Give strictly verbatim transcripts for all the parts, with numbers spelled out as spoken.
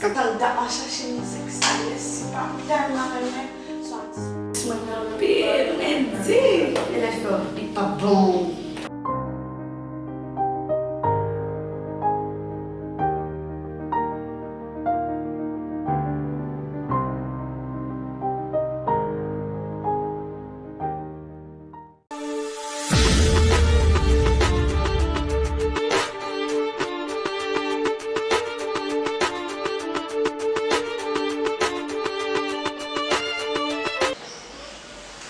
Kantan m t ap al chache mizik sa, mèsi pa m tèlman renmen son atis mwen anpil, men di, men lè fè li pa bon.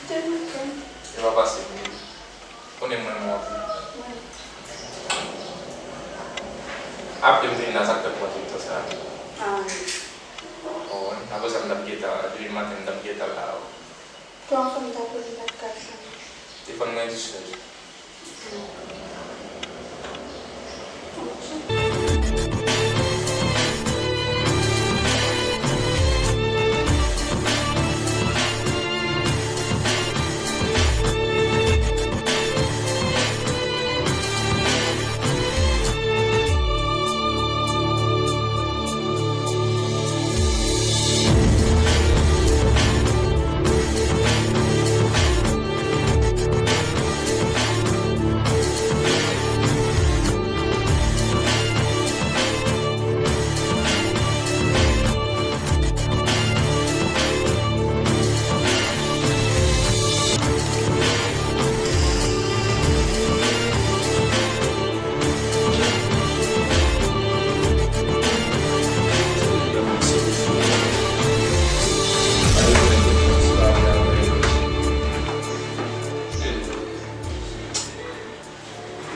Te manke m. E pa pase pou li. Konnen mwen renmen w anpil. Aple m vin la, sa k fè m pran tout tan sa a? Ah, wi. Oh, apre sa, m t ap gentan, depi maten, m t ap gentan la. Pou anfòm ta pou li pa t ka fè. Telefòn mwen di chèj.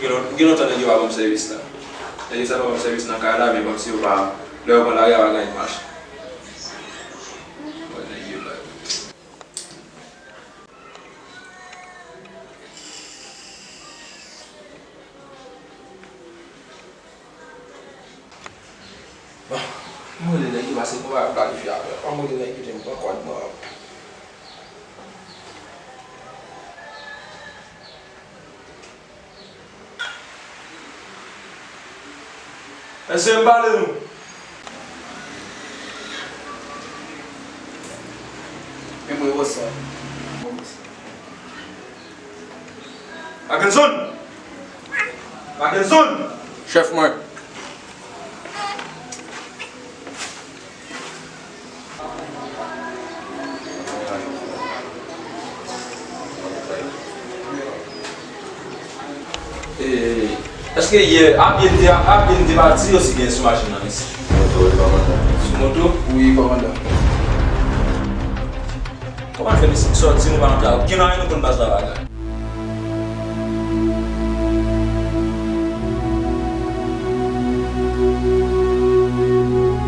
Gen lon-, gen lontan nèg yo pa ban m sèvis la. Nèg yo sa pa ban m sèvis nan kay la, men kòmsi yo pa, lè yo pran lari a, pa gen mache. Bon, nèg yo la. Bon, m rele nèg yo pase konba yo planifye avè m. An m rele nèg yo te m pran kòd mwen. Mesye, m pale nou. Men mwen wè sa. Mackenson! Mackenson! Chèf mwen. E, èske yè, a pye n te, a pye n te pati, osi byen sou machin nan, mesye? Moto, wi, kòmandan. Sou moto? Wi, kòmandan. Kòman fè mesye sòti, nou pa nan travay? Gen anyen nou konn baz la bagay.